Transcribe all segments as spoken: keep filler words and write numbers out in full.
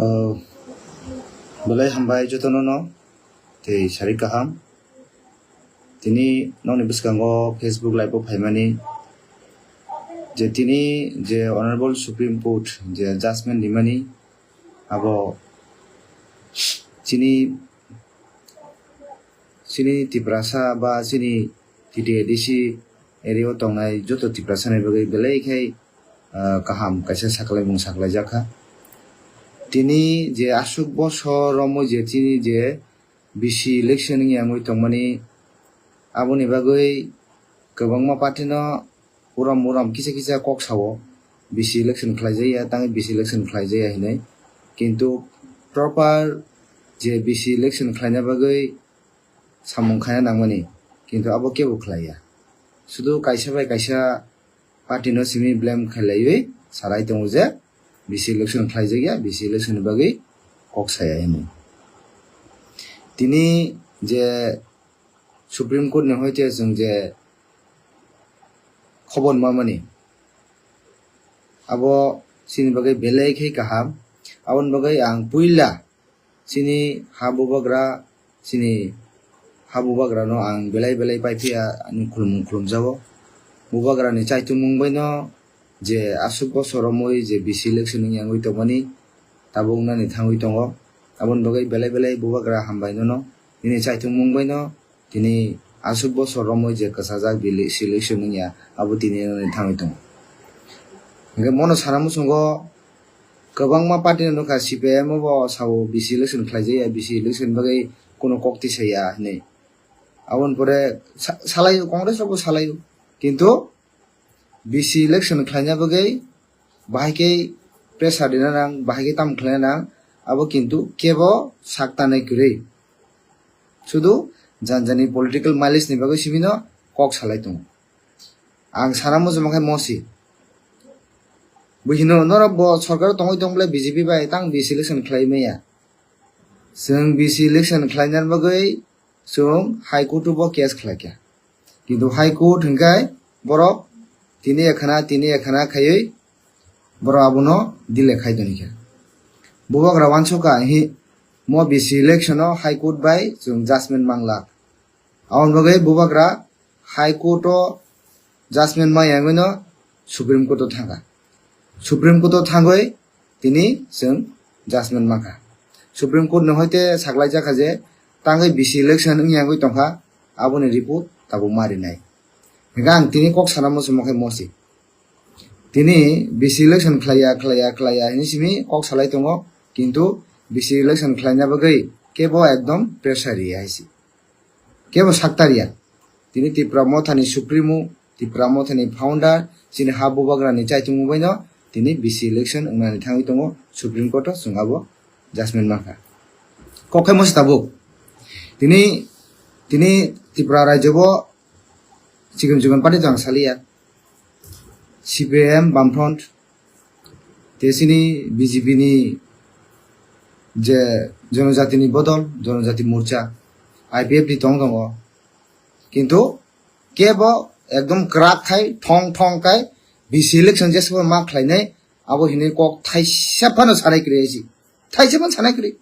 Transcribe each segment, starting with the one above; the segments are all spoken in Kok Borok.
Uh, belai hambai jotono no, tei sari kaham. Tini nokni bwskango Facebook live o phaimani je tini je Honorable Supreme Court je judgment rimani abo chini, chini Tiprasa ba chini T T A D C area o tongnai joto Tiprasa ni bagwi belai khai, ah, kaham kaisa saklaimung saklaijakha. Tini je aswk bosor romwi je chini je B C election wngya wngwi tongmani, aboni bagwi kwbangma party no urom urom kisa kisa kok sao, B C election khlaijakya, tangwi B C election khlaijakya hinwi. Kintu proper je B C election khlaina bagwi samung khaina nangmani, kintu abo kebo khlaiya. Sudu kaisa bai kaisa party no simi blame khlaiwi salai tongo je B C election khlaijakya, B C election ni bagwi kok saya hinwi. Tini je Supreme Court ni hoite chwng je khobor mamani, abo chini bagwi belai khai kaham. Aboni bagwi ang puila chini ha bubagra, chini ha bubagrano ang belai belai paiphiya, ani khulumung khulumjago. Bubagrani chaitumung baino je aswk bosor romwi je B C election wngya wngwi tongmani, tabuk wngnani thangwi tongo. Aboni bagwi belai belai bubagra hambai nono, nini chaitumung baino tini aswk bosor romwi je kwchajak bili selection wngya, abo tini wngnani thangwi tongo. Hwnkhe mono sana muchungo kwbangma party no nukha, C P I M bo sao B C election khlaijakya, B C election bagwi kuno kok tisaya hinwi. Aboni pore sa-, salaio, Congress rokbo salaio. Kintu B C election khlaina bagwi bahai khe pressure rina nang, bahai khe tamo khlaina nang, abo kintu kebo sak tanai kwrwi. Sudu jani jani political mileage ni bagwi simi no kok salai tongo. Ang sana muchungo khe mosi. Buhino norok bo sorkar tongwi tong bole B J P bai tang B C election khlai maya. Chwng B C election khlaina bagwi chwng High Court o bo case khlaikha. Kintu High Court hwnkhe borok tini ekhana, tini ekhana khaiwi borok abono delay khai tonikha. Bubagra wansukha hi mo B C election o High Court bai chwng judgment manglak. Aboni bagwi bubagra High Court o judgment maya wngwi no Supreme Court o thangkha. Supreme Court o thangwi tini chwng judgment mankha. Supreme Court ni hoite saklaijakha je tangwi B C election wngya wngwi tongkha, aboni report tabuk ma rinai. Hwnkhe ang tini kok sana muchungo khe mosi. Tini B C election khlaiya, khlaiya, khlaiya hinwi simi kok salai tongo, kintu B C election khlaina bagwi kebo ekdom pressure riya hai se. Kebo saktarya. Tini Tipra Mothani Supremo, Tipra Mothani founder, chini ha bubagrani chaichungma baino tini B C election wngnani thangwi tongo Supreme Court o, chwng abo judgment mankha. Kok khe mosi tabuk. Tini, tini Tripura rajyo bo chikon chikon party to ang saliya. C P I M, Bamfront, tei chini B J P ni je Jonojati ni bodol, Jonojati Morcha, I P F T tong tongo. Kintu kebo ekdom kwrak khai, thong thong khai, B C election jesabo ma khlainai, abo hinwi kok thaisa phano sanai kwrwi aisi. Thaisa phano sanai kwrwi.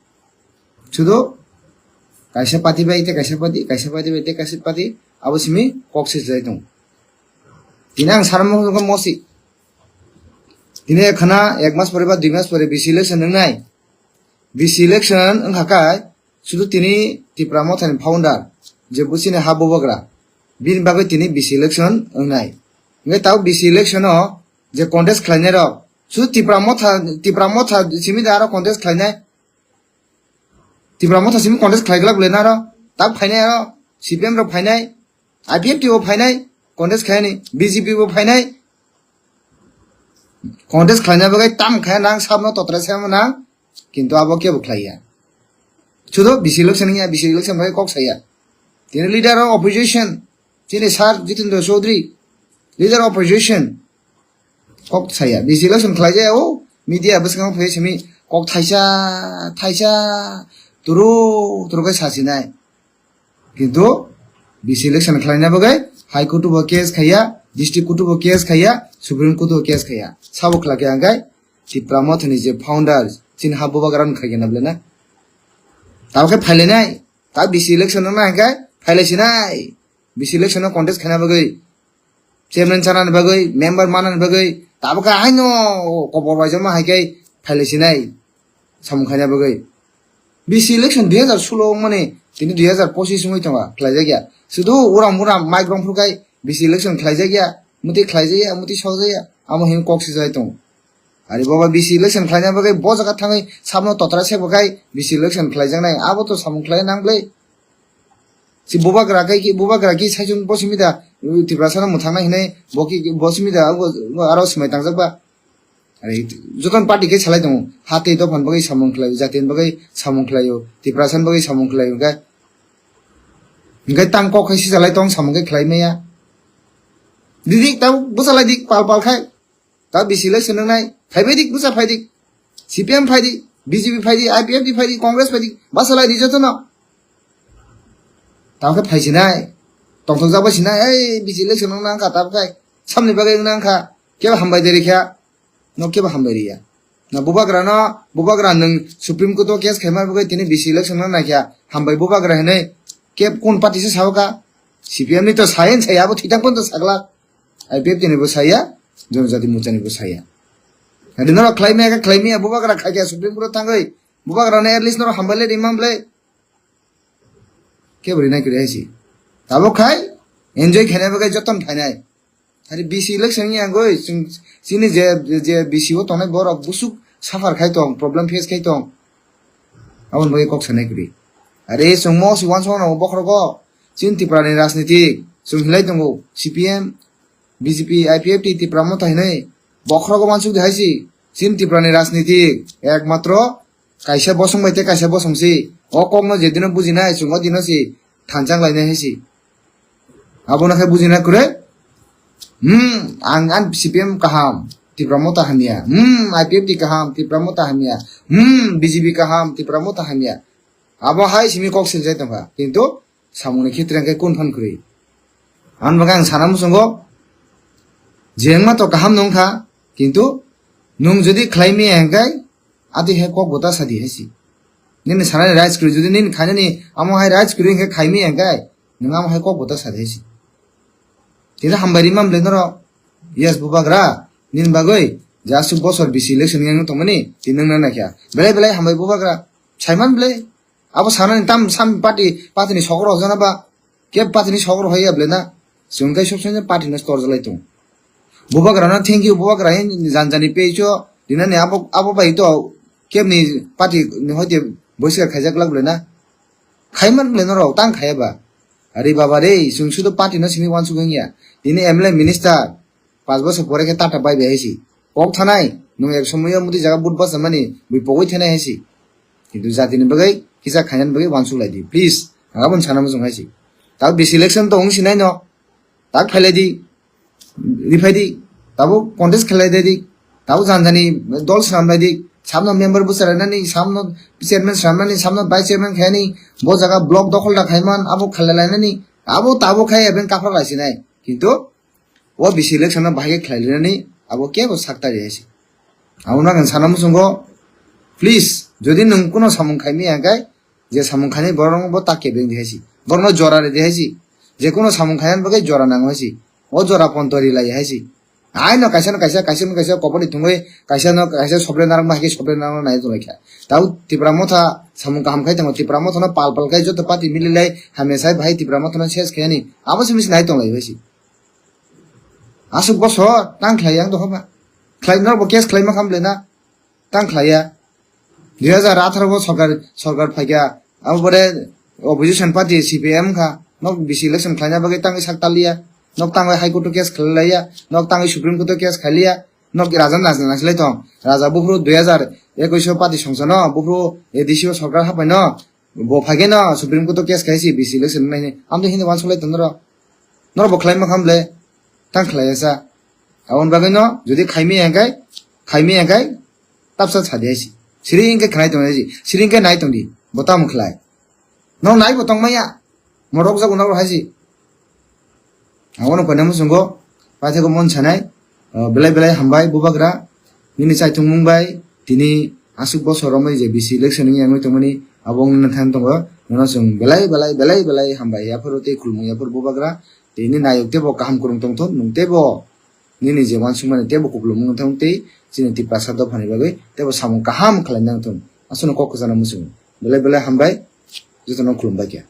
Sudo kaisa party bai tei kaisa party, kaisa party bai tei kaisa party, abo simi kok se jai tongo. Tini ang sana muchungo mosi. Tini ekhana ek mas pore ba dui mas pore B C election wngnai. B C election wngkha kai, sudu tini Tipra Mothani founder, je buchini ha bubagra, bini bagwi tini B C election wngnai. Hwnkhe tao B C election o je contest khlainai rok, sudu Tipra Motha, Tipra Motha simi da aro contest khlainai. Tipra Motha simi contest khlai glak le naro, tak phainai aro, C P M rok phainai, I P F T bo phainai, contest khainai, B J P bo phainai. Contest khlaina bagwi tam khe nang sabno totra se nang, kintu abo kebo khlaiya. Sudo B C election ya, B C election bai kok saya. Tini leader of opposition, chini sir Jitendra Chaudhary, leader of opposition, kok saya. B C election khlai jaya o, media bwskango phai simi kok thaisa, thaisa, turu, turu khe sasinai. Kintu B C election khlaina bagwi High Court bo case khaiya, District Court bo case khaiya, Supreme Court bo case khaiya. Sabo khlai khe angkai Tipra Mothani je founder, Chini ha bubagra no khai khe na bwle na. Tamo khe phailainai. Ta B C election no nai khe phailai sinai. B C election no contest khaina bagwi, chairman chanani bagwi, member manani bagwi, tabo khe haino kobor bai joma hai khe phailai sinai samung khaina bagwi. B C election dui hazar solo wngmani tini dui hazar pochis wngwi tongo, khlaijakya. Sudu uram uram mic rong phuru khai B C election khlaijakya, muti khlaijakya, muti sokjakya, amo hin kok sijai tongo. Ari boba B C election khlaina bagwi bo jaga thangwi samno totra sebo khai B C election khlaijaknai, abo to samung khlai nang bwle. Si bubagra kai ki, bubagra ki saichung bo simi da, Tiprasa no mwthangna hinai, bo ki, bo simi da, abo, abo aro swmai tangjak ba. Ari joton party khe salai tongo, ha tei dophani bagwi samung khlaio, jatini bagwi samung khlaio, Tiprasani bagwi samung khlaio, hwnkhe, hwnkhe tang kok khai sijalai tong samung khe khlai maya. Didik tabo bwchalai dik pal pal khai. Ta B C election nang nai, phaibai dik, bwsa phai dik. C P M phai dik, B J P phai dik, I P F T phai dik, Congress phai dik, bwsalai di jotono. Tamo khe phai sinai, tongthok jaba sinai, ei B C election nang nang kha, tamo khai. Samni bagwi nang kha, kebo hambai de rikha, no kebo hambai riya. Na bubagra no, bubagra nwng Supreme Court o case khaima bagwi tini B C election nang nai kha, hambai bubagra hinui, keb kun party se sao kha, C P M ni to sayen saya, abo thitang pon to saglak. I P F T ni bo saya, Jonojati Morcha ni bo saya. Adi norok khlai maya khe khlai maya, bubagra khai khe Supreme Court o thangwi, bubagra no at least norok hambai le rimam ble. Kebo rinai kwrwi hai si. Tabuk khai, enjoy khainai bagwi joton phainai. Hari B C election ni angoi, chwng, chini je, je B C o tongnai borok busuk suffer khai tong, problem face khai tong. Aboni bagwi kok sanai kwrwi. Are chwng mo si uansukma nango bokhorogo. Chini Tripura ni rajniti chwng hinlai tongo. C P M, B J P, I P F T, Tipra Motha hinwi bokhorogo uansuk di hai si. Chini Tripura ni rajniti ekmatro kaisa bosong bai tei kaisa bosong si. O kok no je dino bujinai chwng o dino si thanchang lainai hai si. Abono khe bujina kwrwi. Hmm, ang, ang C P M kaham, Tipra Motha hamya. Hmm, I P F T kaham, Tipra Motha hamya. Hmm, B J P kaham, Tipra Motha hamya. Abo hai simi kok siljai tongkha. Kintu samungni khitre khe kun phan kwrwi. Ang bagwi ang sana muchungo, je wngma to kaham nungkha, kintu nung jodi khlai maya hwnkhe, adi hai kok bota sadi hai si. Nini sanani rights kwrwi, jodi nini khainani amo hai rights kwrwi hwnkhe khai maya hwnkhe, nwng amo hai kok bota sadi hai si. Tini hambai rimam le norok, yes bubagra, nini bagwi, je aswk bosor B C election yang tongmani, tini nwng nang naikha. Belai belai hambai bubagra, saiman belai. Abo sanani tam sam party, party ni sokro jana ba, keb party ni sokro hoya belai na, chwng kai sob somoi party no stor jalai tong. Bubagra no thank you, bubagra hin jan jani page o, dinani abo, abo bai to, keb ni party ni hoite boiska khaijak lak belai na. Khaiman belai norok tang khaya ba. Are baba re, chwng sudo party no simi uansuk wngya. Tini M L A minister, pas bosor pore khe tata bai bai hai si. Kok thanai, nwng ek somoyo muti jaga but basa mani, bui pogwi thanai hai si. Kintu jatini bagwi, kisa khainani bagwi uansuk lai di, please. Ang aboni sana muchung hai si. Tabo B C election to wng sinai no. Tak phailai di, riphai di, tabo contest khlai di, tabo jan jani dol swnam lai di, samno member bwsa lainani, samno chairman swnamnani, samno vice chairman khainani, bo jaga block dokhol da khaiman, abo khlai lainani, abo tabo khai even kaphra lai sinai. Kintu o B C election no bahai khe khlai lainani, abo kebo sak ta rihai si. Abo no ang sana muchungo, please, jodi nwng kuno samung khai maya hwnkhe, je samung khainai borok bo ta kebeng di hai si. Borok no jora ri di hai si. Je kuno samung khainani bagwi jora nango hai si. O jora ponto ri lai hai si. Ai no kaisa no kaisa, kaisa no kaisa kopor ni thungwi, kaisa no kaisa sobre narwk ma hai khe sobre narwk nai tong lai kha. Tabo Tipra Motha samung kaham khai tongo, Tipra Motha no pal pal khai joto party mili lai hamya sai bahai Tipra Motha no ses khai ani. Abo se misi nai tong lai hai si. Aswk bosor tang khlai yang doho ba. Khlai norok bo case khlai ma kham le na. Tang khlaiya. Dui hazar atharo bo sorkar, sorkar phaikha. Abo pore opposition party C P M kha. Nok B C election khlaina bagwi tangwi sak taliya. Nok tangwi High Court o case khlaiya. Nok tangwi Supreme Court o case khlaiya. Nok raja nang-, nangsilai tong. Raja buphuru dui hazar ekush o party songcha no. Buphuru A D C o sorkar hapai no. Bo phaikhe no Supreme Court o case khai si B C election nai. Amtwi hino uansuk lai tong norok. Norok bo khlai ma kham le. Tang khlaiya sa. Aboni bagwi no jodi khaimi hwnkhe, khaimi hwnkhe, tapsa sadi hai si. Siri hwnkhe khnai tong hai si. Siri hwnkhe nai tong di. Bo tamo khlai. Nong nai bo tong maya. Morok jago nabo hai si. Abono koina muchungo. Paithakgo mon sanai. O, belai belai hambai bubagra. Nini chaithung mung bai. Tini Aswk bosor romwi je bisi election wngwi tongmani abo wngna thang tongo. Nono chwng belai belai belai belai hambai yaphuru tei khulumung yaphuru bubagra tei nini nayok teibo kaham kwrwng tongthon nwng teibo nini je uansukmani teibo kupulung wngthung tei chini Tiprasa dophani bagwi teibo samung kaham khlaina wngthung. Aswkno kok kwchana muchungo. Belai belai hambai, jotono khulumbai khe.